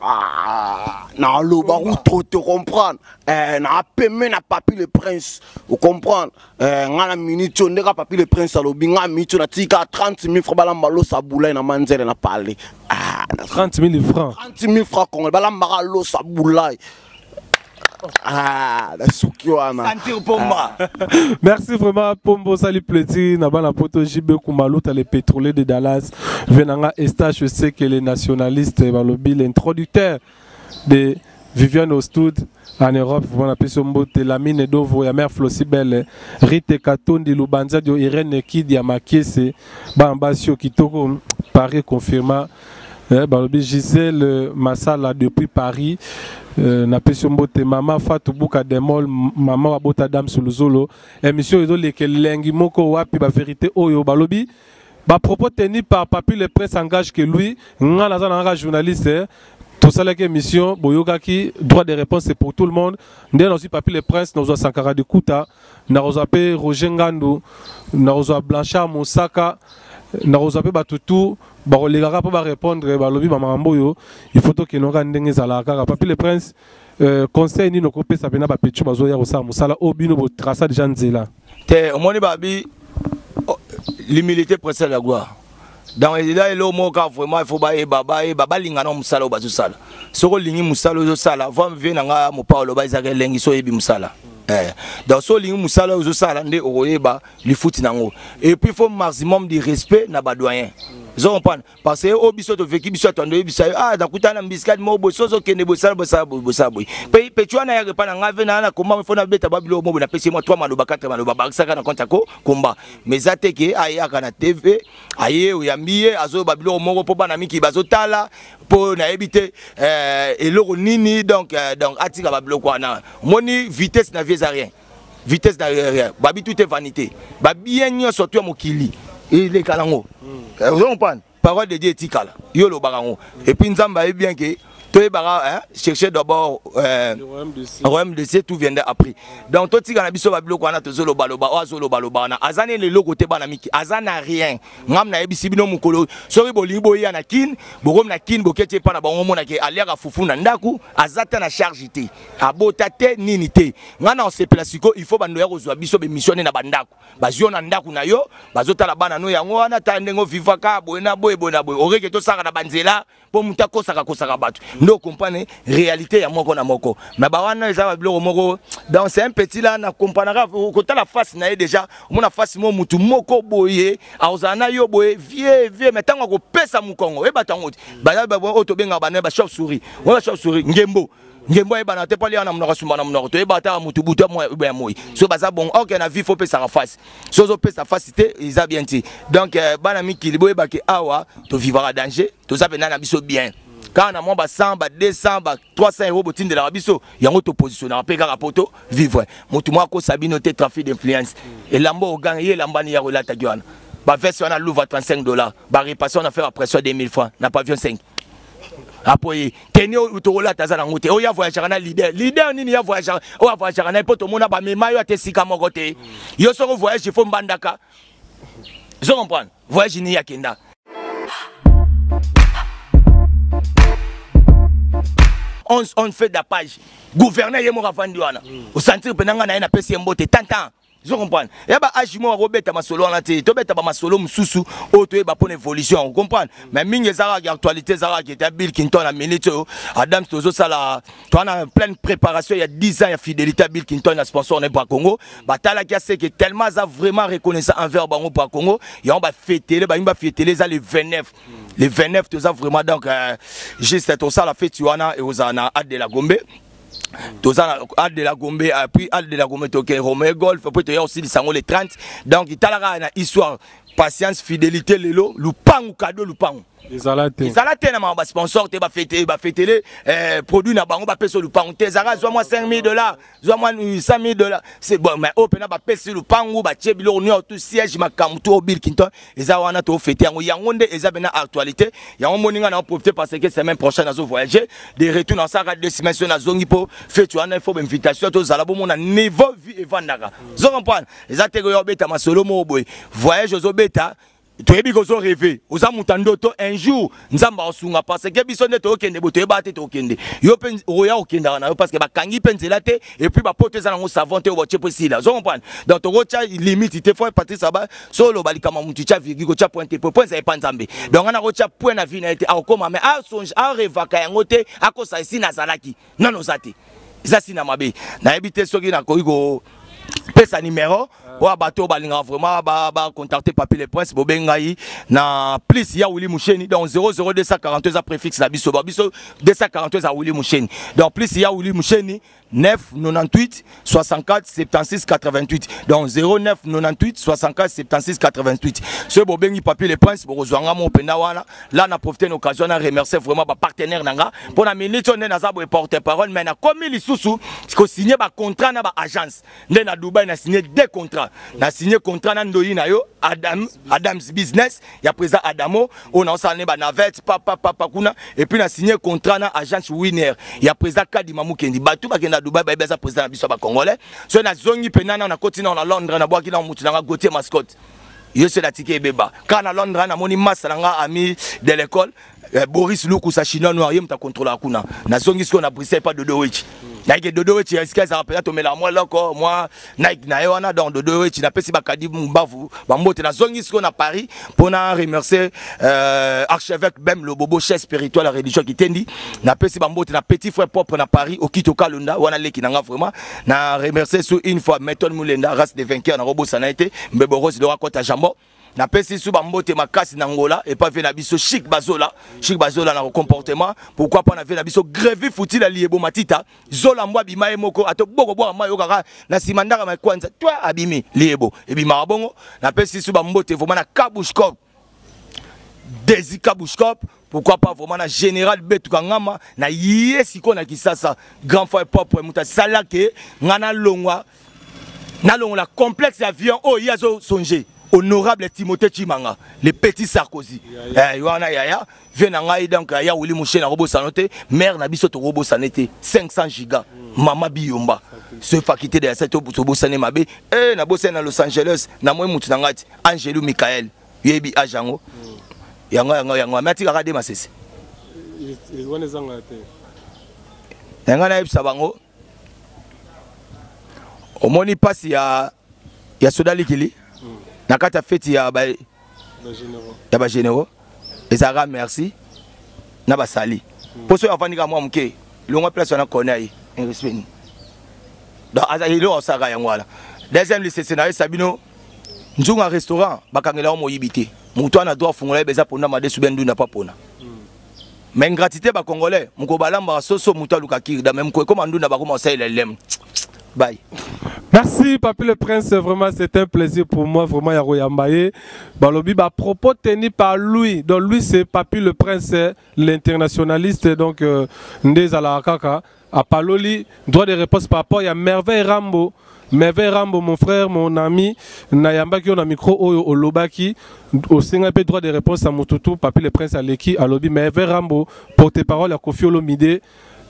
Ah, naloba trop te comprendre eh, napeme na Papi le Prince ocomprendre eh, nga na minute oyo ndeka Papi le Prince alobi nga minute oyo natika 30 000 francs balamba loso bulai na manzele na pale. Ah, 30 000 francs. 30 000 francs congolais balambaka loso bulai. Ah, nasuki wana. Sentir Pomba. Merci vraiment Pombo sali plaisir na bana poto JB Kumaluta les pétroliers de Dallas venanga Estache sais que les nationalistes balobi l'introducteur de Viviane Ostud en Europe vraiment napesi yo mbote Lamine Dovo ya mère Flossi Belle Rite Katondi Lubanza dio Irène Kidi ya Makiese bana basi yo kitoko Paris confirma eh, balobi Gisèle Masala depuis Paris napesi yo mbote mama Fatou Buka Demol mama wabota Dame Suluzolo émission ezoleka elengi moko wapi ba vérité oyo balobi ba propos tenus par Papi le Prince engage que lui nga naza na nga journaliste eh, tosalaki émission boyokaki droit de réponse c'est pour tout le monde nde nazwi Papi le Prince nazwa Sankara de Kuta nakozwa mpe Roger Ngandu nakozwa Blanchard Mosaka nakozwa mpe bato tu bakolekaka mpo barépondre balobi bamakambo oyo il faut tokende kaka ndenge ezalaka kaka. Papi le Prince, conseil nini okopesa mpena bapetits bazoya kosala mosala oyo bino botraça déjà nzela? Te omoni babi oh, l'humilité précède la gloire. Donc eza eloko moko kaka vraiment il faut bayeba bayeba balinga na mosala oyo bazosala. Soki olingi mosala oyo ozosala vie na nga mopa oloba ezaka elengi so oyebi mosala eh. Donc so olingi mosala oyo ozosala nde okoyeba lifuti nango. Et puis faut maximum de respect na badoyen ozo comprendre parce que oyo biso toveki biso atondo oyebisa yo ah nakutana na mbisikadi moko boye so ozokende bosala bosala boye bosala boye pe petit wana yaka epa na ngai ve na komba fo nabeta babiloko moko boye napesi ye mwa 3 maloba 4 maloba bakisaka na compte ya ko komba mais eza te ke ayaka na TV aye oyambi ye azoyoba biloko moko mpo bana miki bazotala mpo nayebi te eloko nini. Donc atika babiloko wana omoni vitesse na vie eza rien. Vitesse derrière babi, tout est vanité. Babien nyonso to ya mokili eleka nango. Ozo comprendre? Parole de Dieu etikala, yo olobaka yango. Et puis Nzambe ayebi bien ke toyebaka, hein, chercher d'abord royaume de Dieu, tout viendra après. Donc totika na biso babiloko wana, tozolobaloba. Oyo azolobaloba wana aza nini? Eloko te, bana miki, aza na rien. Ngam nayebisi bino, mokolo soki bolingi boya na Kine, bokomi na Kine, boketi epa na bango, omonake aliaka fufu na ndako, aza ta na charge te, abota te, nini te. Ngai na osepela sikoyo, il faut bando ya kozwa biso bemission na bandako, bazwi yo na ndako na yo, bazotala bana no yango wana, tala ndenge ovivaka boye na boye, boye na boye, oreke tosaka na banzela mpo moto akosaka kosaka bato nde okomprendre réalité ya moko na moko. Mais bawana eza babiloko moko. Donc c'est un petit là, na comprenaka kotala face na ye déjà, omona face mo mutu moko boye akozala na yo boye, vie vie. Mais ntango akopesa mokongo, oyeba ntango te baza oyo tobengaka bana bachauve souris oyo, bachauve souris ngembo ngembo, ayebana te mpo alia na monoko, asumba na monoko, toyeba ata motu butu ya moi. So baza bongo, ok, na vie faut opesaka face. So ozopesa face te, eza bien te. Donc bana mikili, boyebake awa tovivaka danger, toza mpenza na biso bien kaka na mwa ba 100, ba 200, ba 300 euro botindelaka biso yango, topositionnaka mpe kaka po to vivre. Motu moko akosa bino te, trafic d'influence. Elamba oganga ye, elambani ya kolataki wana, baveste wana Louvre 35 $, barepasse wana faire pression 2000 francs na pavillon 5. Apoye teni oyo tokolata aza nango te. Oyo avoyageaka na leader, leader nini ya voyageaka? Oyo avoyageaka na ye mpo tomona bamema yo ate esika moko te. Yo soko voyage, faut mbandaka, zo comprendre voyage nini yakenda. On fait da page gouverneur ye moko avandi wana, osentir mpenza ngai na ye, napesi ye mbote tantan, zo comprendre. Ya ba age moko akobeta masolo wana te, tobeta bamasolo mosusu oyo toyeba mpona évolution, ocomprendre. Mais mingi eza kaka actualité, eza kaka ete Bill Clinton na minute oyo Adams tozosala, toza na pleine préparation ya 10 ans ya fidélité ya Bill Clinton na sponsor na ye Congo. Batalaki aseke tellement aza vraiment reconnaissant envers bango bra Congo, yango bafetele, balingi bafetele. Eza le 29, le 29 toza vraiment. Donc juste tosala feti wana, ekozala na Ade de la Gombe. Toza na Ade de la Gombe, puis Ade de la Gombe toke Romeo Golf, puis toya kosilisa yango le 30. Donc talaka na histoire, patience, fidélité. Lelo lupangu, kado lupangu. Ezala te. Ezala te na mama basponsor te, bafete bafetele produit na bango, bapesa lupangu te. Ezalaka zwa mwa 5000 $, zwa mwa 100 000 $, c'est bon. Mais oyo mpena bapesi lupangu, batie biloko nyonso, tout siège, makambo to Bill Clinton eza wana, tofete yango. Yango nde eza mpena actualité. Yango moninga na profiter parce que semaine prochaine nazo voyager, de retour nasalaka 2 semaines. So nazongi mpo fete wana, il faut bainvitation, tozala bomona niveau vie evandaka, zo comprendre. Eza te koyo obeta masolo moko boye, voyage ozobeta, toyebi kozo rêve, oza moto ya ndoto. Un jour Nzambe akosunga parce que biso nde tookende bo, toyeba te tookende. Yo mpe okoya kokendaka na yo parce que bakangi mpe nzela te, et puis bapoto eza nango savon te oyo batie mpo esila, ozo comprendre. Donc tokotya limite te. Fo Patrice aba so oloba likambo, motu tya virgule, kotya point te, po point ezali pa Nzambe. Donc nga nakotya point na vie na ye te, akokoma mais asonge arevaka yango te, akosa esi nazalaki nano oza te, eza si na mabe. Nayebi te soki nakoki ko pesa numéro oyo bato oyo balingaka vraiment bacontacte Papi le Prince. Bobengi ngai na plus ya Willi Musheni, donc 00242 eza préfixe na biso, ba biso 242 eza Willi Musheni. Donc plus ya Willi Musheni, 9 98 64 76 88, donc 09 98 64 76 88. Soki bobengi Papi le Prince, bokozwa nga mo mpenza wana. La na profite na occasion na remercier vraiment bapartenaire na nga mpo na minute oyo nde naza boye porte parole, mais nakomi lisusu kosigne bacontrat na baagence. Nde na Dubai na signé deux contrats, na signé contrat na ndoi na yo Adam, Adams Business ya président Adamo oyo naosala ne banavette papa papa kuna, et puis na signé contrat na agence Winner ya président Kadima Mukendi. Bato bakenda Dubai bayebi aza président na biso ya bacongolais. Soki nazongi mpena na nakoti nao na Londres, nabwaki na mutu nanga Gautier Mascotte, ye so natiki ebeba kaka na Londres. Namoni masa na nga, ami de l'école, Boris Lukusa, chinois noir, ye moto akontrolaka kuna. Nazongi sikoyo na Bruxelles pa Dodo Wechi, nayike Dodo Wechi esika ezalaka mpenza, tomelaka mwa eloko mwa Nike na ye wana. Donc Dodo Wechi, napesi bakadi mbavu bambote. Nazongi sikoyo na Paris mpona remercier archevêque Bem Lobobo, chef spirituel ya religion Kitendi. Napesi bambote na petit frère propre na Paris, Okito Kalunda wana, leki na nga vraiment. Na remercier sur une fois Méthode Mulenda, race de vainqueur, nakobosana ye te. Mbebo Rose Lora Kota Jambon, napesi su bambote makasi na Ngola epa ve na biso Chic Bazola, Chic Bazola na comportement. Pourquoi pas na ve na biso Grevi Futila Liebo Matita Zola mbwa abima ye moko, ato boko bwaka mai okaka na nsima ndaka makwanza toi abimi liebo ebimaka bongo. Napesi su bambote vraiment na Kabushkop, Desi Kabushkop. Pourquoi pas vraiment na général Betuka Ngama na ye sikoyo na Kisasa, grand frère propre, moto asalaki nga nalongwa. Nalongola complexe avion oyo ye azosonge. Honorable Timothée Chimanga, le petit Sarkozy. Eh, wana yaya, vie na ngai donc ya Willy Mouché na robosano te, mère na biso to robosane te, 500 giga. Mama Biyomba. Ce faculté de la to bosane mabe. Eh na bosane na Los Angeles, na moi mutu na ngati Angelou Michael. Yebi ajango. Yango yango yango, mais atikaka de masese. Wana ezanga te. Nga nayebisa bango omoni mpasi ya ya soda likili na kati ya feti ya ba ya ba généraux ezalaka merci na basali mpo soki avandi kaka mwa moke longwa place wana kone aye respect nini donc azali eloko asalaka yango wana. Deuxième lisese nayesa bino, nzunga restaurant bakangela yango moyibi te. Moto wana droit afungola ye eza ponda madesu be ndunda pa pona. Mais ingratité ba Congolais, moko balambaka soso, moto aluka kirda, mais moko ekoma ndunda, bakoma osalela lem. Bye. Merci Papy le Prince, vraiment c'est un plaisir pour moi vraiment ya koyamba ye. Balobi ba propos tenus par lui. Donc lui, c'est Papy le Prince, l'internationaliste, donc ndezala kaka apaloli droit de réponse par rapport ya Merveille Rambo. Merveille Rambo, mon frère, mon ami, nayambaki yo na micro oyo, olobaki osenga mpe droit de réponse ya mututu. Papy le Prince aleki, alobi Merveille Rambo, porte-parole ya Koffi Olomide,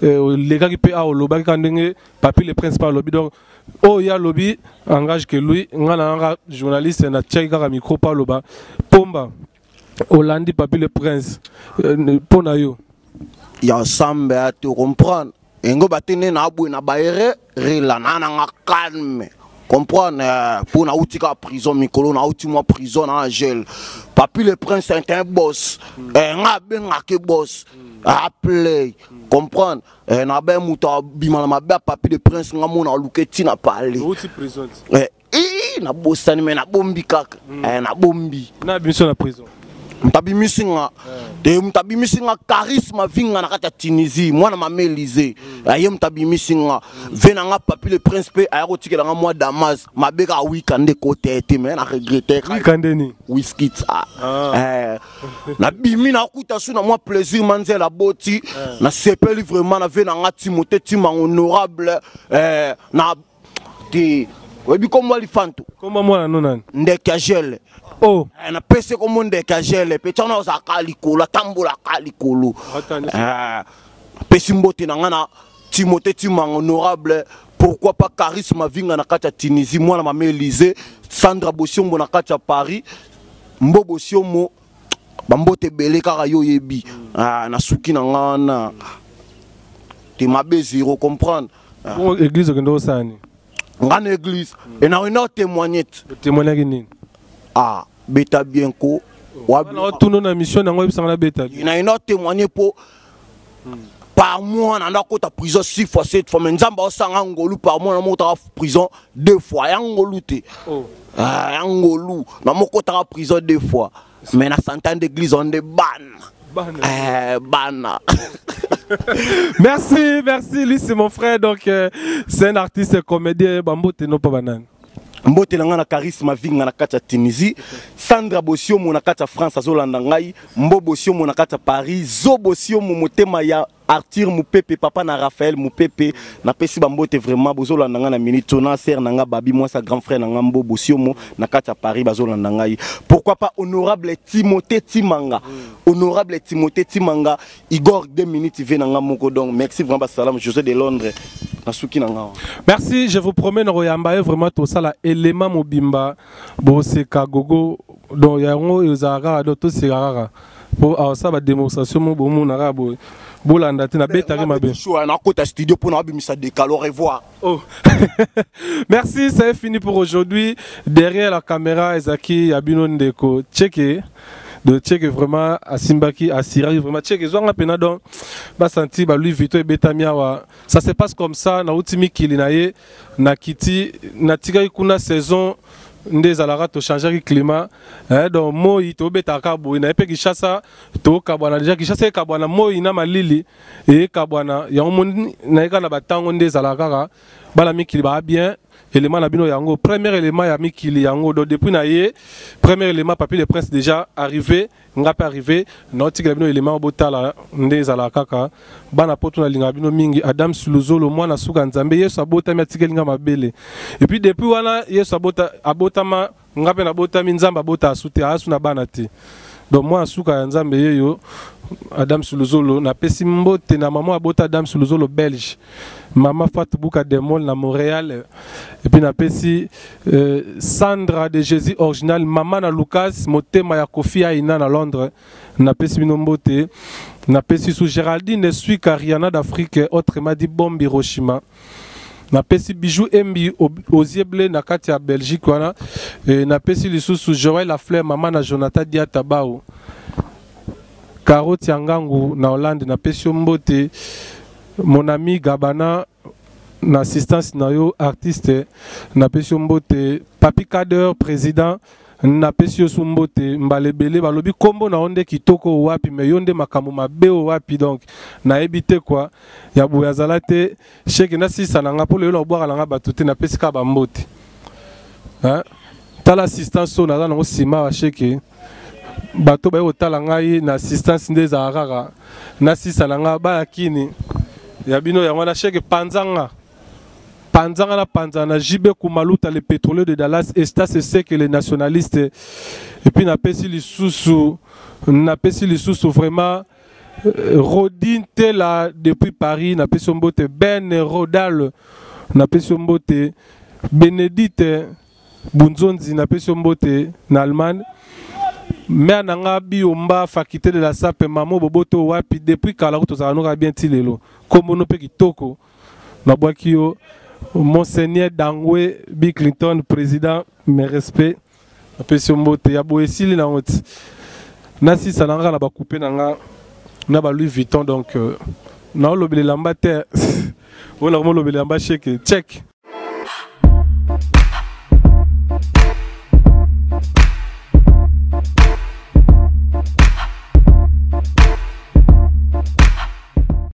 olekaki mpe awa, olobaki kaka ndenge Papy le Prince mpe alobi. Donc oyo ye alobi engage que lui. Nga na nga journaliste, natiaki kaka micro mpo aloba. Pomba, olandi Papy le Prince, mpo na yo? Ya nsambe te, comprendre engo batene na abwe na baere rela na nanga calme, comprendre, mpo nauti kaka prison mikolo, nauti mwa prison na angele. Papi le Prince est un boss, nga abengaki boss aplay, comprendre, na be moto abima na mabe ya Papi le Prince, nga mona aluke ntina pale. Nabosani, me nabombi kaka, nabombi. Na biso na prison. Moto abimisi nga te, moto abimisi nga Charisme Avinga na kati ya Tunisie, mwana mama Élysée, aye moto abimisi nga ve na nga. Papi le Prince mpe aya kotikela nga mwa Damas mabe kaka wikande kote te, me na regrete. Wikande nini? Whisky. Nabimi, nakuta su na mwa plaisir manzela boti, nasepeli vraiment na ve na nga Timote Timanga, honorable, na te oyebi kombo Lifanto. Kombo mwana no nani? Ndeke ya gele. Oh. Napesi kombo ndeke ya gele mpe tiana ozalaka likolo, atambolaka likolo. Napesi mbote na nga na Timote Timanga, honorable, pourquoi pas Charisme Avinga na kati ya Tunisie, mwana mama Élysée, Sandra Bosiombo na kati ya Paris, Mbo Bosiomo, bambote ebele kaka yo oyebi. Nasuki na nga wana te, mabe zero, comprendre. Bongo église okende osala nini? Nga na église e na wenda otémoigne te. Otémoignaki nini? Ah, beta bien ko. Wana otuna na mission nango, oyebisanga na beta. Na ina otémoigne mpo par mois na ndakota prison six fois, sept fois, mais Nzambe aosanga ngolu, par mois namokotaka prison deux fois, ya ngolu te. Oh. Ah, ya ngolu, namokotaka prison deux fois, mais na centaine d'église onde bana. Bana. Eh, bana. Merci, merci. Lui, c'est mon frère, donc c'est un artiste comédien. Bambote no pa banane. Mbote na ngai na Charisme Avinga na kati ya Tunisie, Sandra Bosiomo na kati ya France azolanda ngai, Mbo Bosiomo na kati ya Paris, Zo Bosiomo, motema ya Arthur Mupepe, papa na Raphaël Mupepe, napesi bambote vraiment. Bozolanda ngai na minute na ser na ngai Babi Mwasa, grand frère na ngai Mbo Bosiomo na kati ya Paris bazolanda ngai. Pourquoi pas honorable Timothée Timanga, honorable Timothée Timanga, Igor 2 minutes ve na ngai moko. Donc merci vraiment, basalam José de Londres, nasuki na ngai. Merci, je vous promets, Noroyamba, vraiment tout ça là, élément mobimba, bon c'est kagogo, donc yango ezalaka donc toseka kaka po awasala badémonstration mo bomona kaka boye, bolanda te, nabetaki mabe. Nakota studio mpona abimisa décalo. Au revoir. Oh. Merci, ça est fini pour aujourd'hui. Derrière la caméra, ezaki Abino Ndeko, Tcheke. De Tcheke vraiment, Asimbaki, Asiraki, vraiment Tcheke, Zwanga pena donc, basanti, ba Louis Vuitton et Betamiawa. Ça se passe comme ça, na uti mikili na ye, na kiti, na tikaki kuna saison, nde ezalaka tochangeaki climat, eh, donc moi tobetaka boye na ye mpe Kinshasa tokabwana déjà. Kinshasa ekabwana moi na malili, eyekabwana yango moni nayeka na batango nde ezalaka kaka bana mikili baa bien. Élément na bino yango, premier élément ya mikili yango. Donc depuis na ye, premier élément Papi le Prince déjà arrivé, nga mpe arrivé, naotikela bino élément botala nde ezalaka kaka. Bana poto, nalingaka bino mingi. Adam Suluzolo, mwana suka Nzambe, Yesu abotami, atikeli nga mabele. Et puis depuis wana Yesu abota, abotama, nga mpe nabotami. Nzambe abota asu te, asu na bana te. Donc mwana suka ya Nzambe yeyo Adam Suluzolo. Napesi mbote na mama abota Adam Suluzolo belge, mama Fatou Buka Demol na Montréal. Et puis napesi Sandra de Jésus original, mama na Lucas motema ya Kofi Aina na Londres, napesi bino mbote. Napesi su Géraldine Suika, Riana d'Afrique, autrement dit Bombi Hiroshima. Napesi Bijou Embi Ozie Blé na kati ya Belgique wana. E, napesi lisusu Joël Lafleur, mama na Jonathan Diata Bao, Carotte ya Ngangu na Hollande, napesi yo mbote. Mon ami Gabana na assistance na yo artiste, napesi yo mbote. Papi Kader président, napesi yo su mbote mbala ebele. Balobi nkombo na yo nde kitoko wapi, me yo nde makambo mabe o wapi? Donc nayebi te kwa ya boye azala te. Sheke nasisa na nga mpo lelo nabwaka na nga bato te, napesi kaka bambote. Tala assistance oyo naza nango nsima wa sheke, bato baye kotala ngai na assistance nde ezalaka kaka. Nasisa na nga baya kini ya bino yango wana. Sheke panzanga panzanga na panzana na JB Kumaluta, le pétrolier de Dallas, Estas Seke le nationaliste. Et puis napesi lisusu vraiment Rodin Tela depuis Paris, napesi yo mbote. Ben Rodal, napesi yo mbote. Bénédicte Bunzonzi, napesi yo mbote na Allemagne. Mare na nga Biomba, faculté de la sape, mamo boboto wapi depuis kala ko tozala noka bien ti lelo, kombo no mpe kitoko, nabwaki yo. Monseigneur Dangwe Bill Clinton président, mes respects, napesi yo mbote. Ya boye esili nango ti nasisa na nga na bakupe na nga na ba Louis Vuitton. Donc naolobela elamba te oyo nakomolobela elamba. Sheke check.